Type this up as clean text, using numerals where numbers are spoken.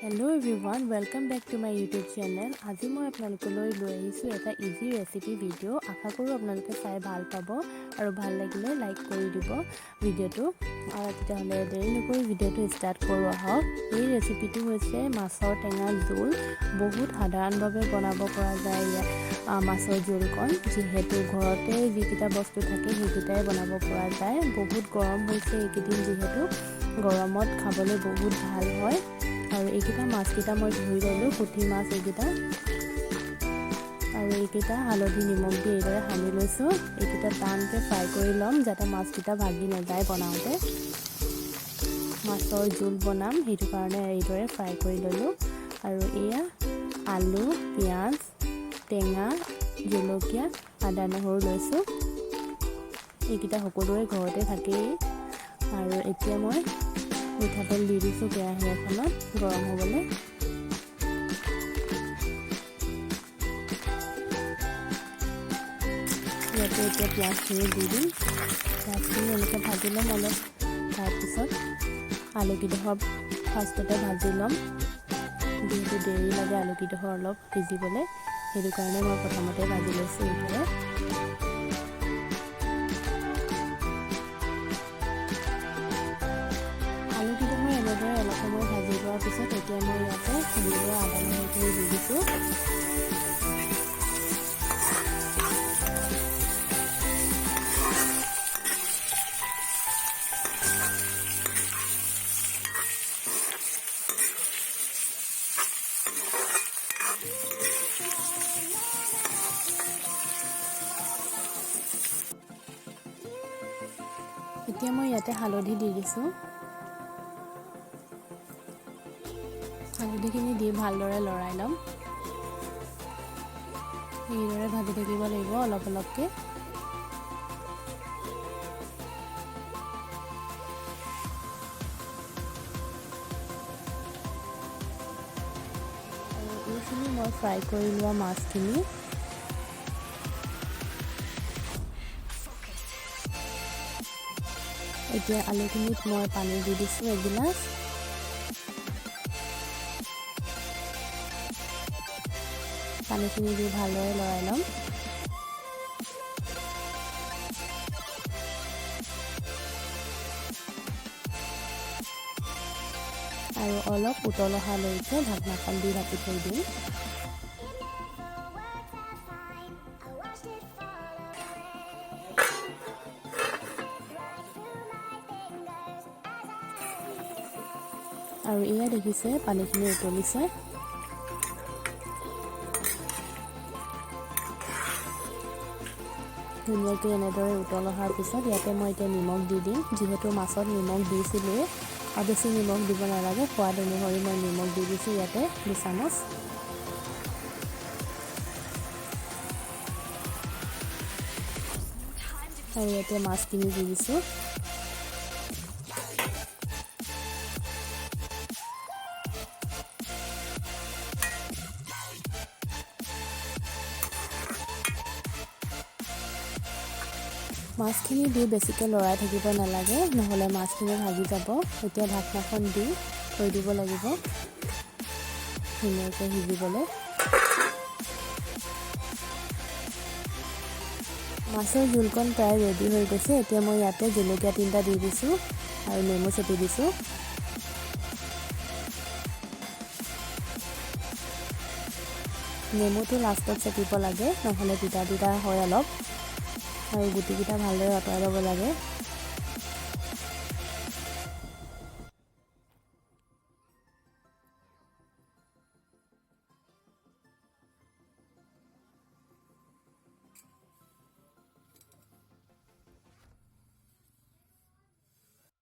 Hello everyone, welcome back to my YouTube channel. আজি মই আপোনালোকলৈ লৈ আহিছোঁ এটা ইজি ৰেচিপি ভিডিঅ'। আশা কৰোঁ আপোনালোকে চাই ভাল পাব আৰু ভাল লাগিলে লাইক কৰি দিব ভিডিঅ'টো। আৰু তেতিয়াহ'লে দেৰি নকৰি ভিডিঅ'টো ষ্টাৰ্ট কৰোঁ আহক। এই ৰেচিপিটো হৈছে মাছৰ টেঙা জোল। বহুত সাধাৰণভাৱে বনাব পৰা যায় ইয়াত মাছৰ জোলকণ, যিহেতু ঘৰতে যিকেইটা বস্তু থাকে সেইকেইটাই বনাব পৰা যায়। বহুত গৰম হৈছে এইকেইদিন, যিহেতু গৰমত খাবলৈ বহুত ভাল হয়। আৰু এইকেইটা মাছকেইটা মই ধুই ল'লোঁ, পুঠি মাছ এইকেইটা। আৰু এইকেইটা হালধি নিমখ দি এইদৰে সানি লৈছোঁ। এইকেইটা টানকৈ ফ্ৰাই কৰি ল'ম, যাতে মাছকেইটা ভাগি নাযায় বনাওঁতে। মাছৰ জোল বনাম, সেইটো কাৰণে এইদৰে ফ্ৰাই কৰি ল'লোঁ। আৰু এয়া আলু, পিঁয়াজ, টেঙা, জলকীয়া, আদা, নহৰু লৈছোঁ। এইকেইটা সকলোৰে ঘৰতে থাকেই। আৰু এতিয়া মই মিঠাতেল দি দিছোঁ কেৰাহী এখনত গৰম হ'বলৈ। ইয়াতে এতিয়া পিঁয়াজখিনি দি দিম। পিঁয়াজখিনি এনেকৈ ভাজি ল'ম অলপ। তাৰপিছত আলুকেইডোখৰ ফাৰ্ষ্টতে ভাজি ল'ম। যিহেতু দেৰি লাগে আলুকেইডোখৰ অলপ সিজিবলৈ, সেইটো কাৰণে মই প্ৰথমতে ভাজি লৈছোঁ এইদৰে। আলুকেইডোখৰ এনেদৰে অলপ সময় ভাজি লোৱাৰ পিছত এতিয়া মই ইয়াতে খুন্দি লোৱা আদা নহৰুখিনি দি দিছোঁ। এতিয়া মই ইয়াতে হালধি দি দিছোঁ। হালধিখিনি দি ভালদৰে লৰাই ল'ম। এইদৰে ভাজি থাকিব লাগিব অলপ অলপকৈ। আৰু এইখিনি মই ফ্ৰাই কৰি লোৱা মাছখিনি। এতিয়া আলুখিনিত মই পানী দি দিছোঁ এগিলাচ। পানীখিনি দি ভালদৰে লৰাই ল'ম। আৰু অলপ উতল অহালৈকে ঢাকনাখন দি ঢাকি থৈ দিম। আৰু এয়া দেখিছে, পানীখিনি উতলিছে। ধুনীয়াকৈ এনেদৰে উতল অহাৰ পিছত ইয়াতে মই এতিয়া নিমখ দি দিম। যিহেতু মাছত নিমখ দিছিলোঁৱেই, আৰু বেছি নিমখ দিব নালাগে। সোৱাদ অনুসৰি মই নিমখ দি দিছোঁ ইয়াতে 2 চামুচ। আৰু ইয়াতে মাছখিনি দি দিছোঁ। মাছখিনি দি বেছিকৈ লৰাই থাকিব নালাগে, নহ'লে মাছখিনি ভাগি যাব। এতিয়া ঢাকনাখন দি থৈ দিব লাগিব ধুনীয়াকৈ সিজিবলৈ। মাছৰ জোলকণ প্ৰায় ৰেডি হৈ গৈছে। এতিয়া মই ইয়াতে জলকীয়া তিনিটা দি দিছোঁ আৰু নেমু চেপি দিছোঁ। নেমুটো লাষ্টত চেপিব লাগে, নহ'লে তিতা তিতা হয় অলপ। আৰু গুটিকেইটা ভালদৰে আঁতৰাই ল'ব লাগে।